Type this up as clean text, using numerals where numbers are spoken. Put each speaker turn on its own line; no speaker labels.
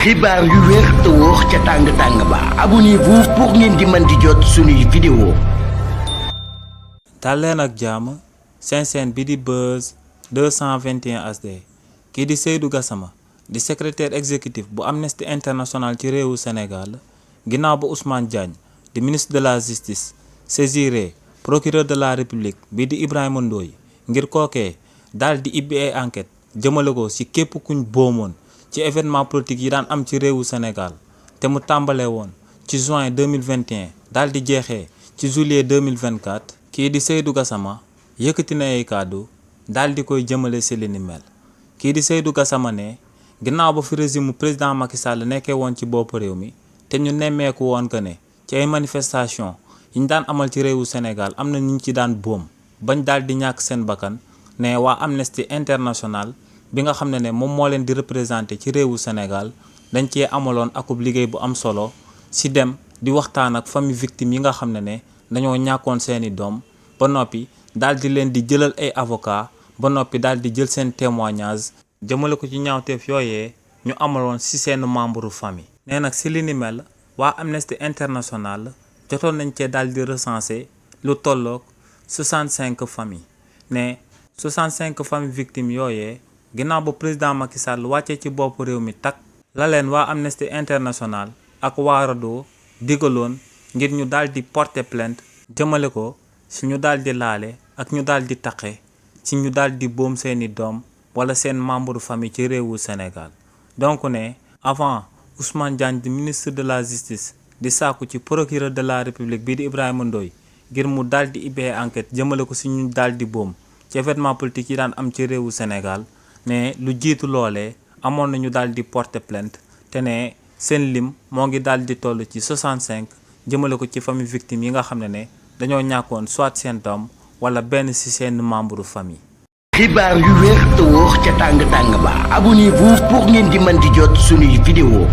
xibaar yu wér te wóor ca tàng-tàng ba abonnez-vous pour ngeen di mën di jot suñuy vidéo.
dal leen ak jàmm seen chaîne bi di Buzz 221 HD kii di Seydou Gassama di secrétaire exécutif bu Amnesty International ci réewu Sénégal ginnaaw ba Ousmane Diagne di ministre de la justice saisiré procureur de la république bi di Ibrahima Ndoye ngir kookee daal di ibbi ay enquête jëmale ko ci képp kuñ boomoon ci événement politique yi daan am ci réewu Sénégal te mu tàmbalee woon ci juin 2021 daal di jeexee ci juillet 2024 kii di Seydou Gassama yëkkati na ay kàddu daal di koy jëmale ci li ni mel. kii di Seydou Gassama ne ginnaaw ba fi régime président Macky Sall nekkee woon ci bopp réew mi te ñu nemmeeku woon que ne ci ay manifestation yi ñu daan amal ci réewu Sénégal am na ñu ci daan boom bañ daal di ñàkk seen bakkan ne waa Amnesty International bi nga xam ne moom moo leen di représenté ci réewu Sénégal dañ cee amaloon akub liggéey bu am solo ci dem di waxtaan ak famille victime yi nga xam ne dañoo ñàkkoon seeni doom ba noppi daal di leen di jëlal ay avocat ba noppi daal di jël seen témoignage jëmale ko ci ñaawteef yooyee ñu amaloon ci seen membre famille. nee nag ci li ni mel waa Amnesty International jotoon nañ cee daal di recenser lu tolloog 65 familles ne 65 familles victimes yooyee ginnaaw ba président Macky Sall wàccee ci bopp réew mi tak la leen waa Amnesty International ak waa RADDHO digaloon ngir ñu daal di porter plainte jëmale ko ci ñu daal di laale ak ñu daal di taqe ci ñu daal di boom seeni doom wala seen membre famille ci réewu Sénégal. donc ne avant Ousmane Diagne di ministre de la justice di sàkku ci procureur de la république bii di Ibrahima Ndoye ngir mu daal di ubbee enquête jëmale ko ci ñu daal di boom ci événement politique yi daan am ci réewu Sénégal ne lu jiitu loolee amoon nañu daal di porter plainte te ne seen lim moo ngi daal di toll ci 65 jëmale ko ci famille victime yi nga xam ne dañoo ñàkkoon soit seen doom wala benn ci seen membre famille.
xibaar yu wér te wóor ca tàng-tàng ba abonnez-vous pour ngeen di mën di jot suñuy vidéo.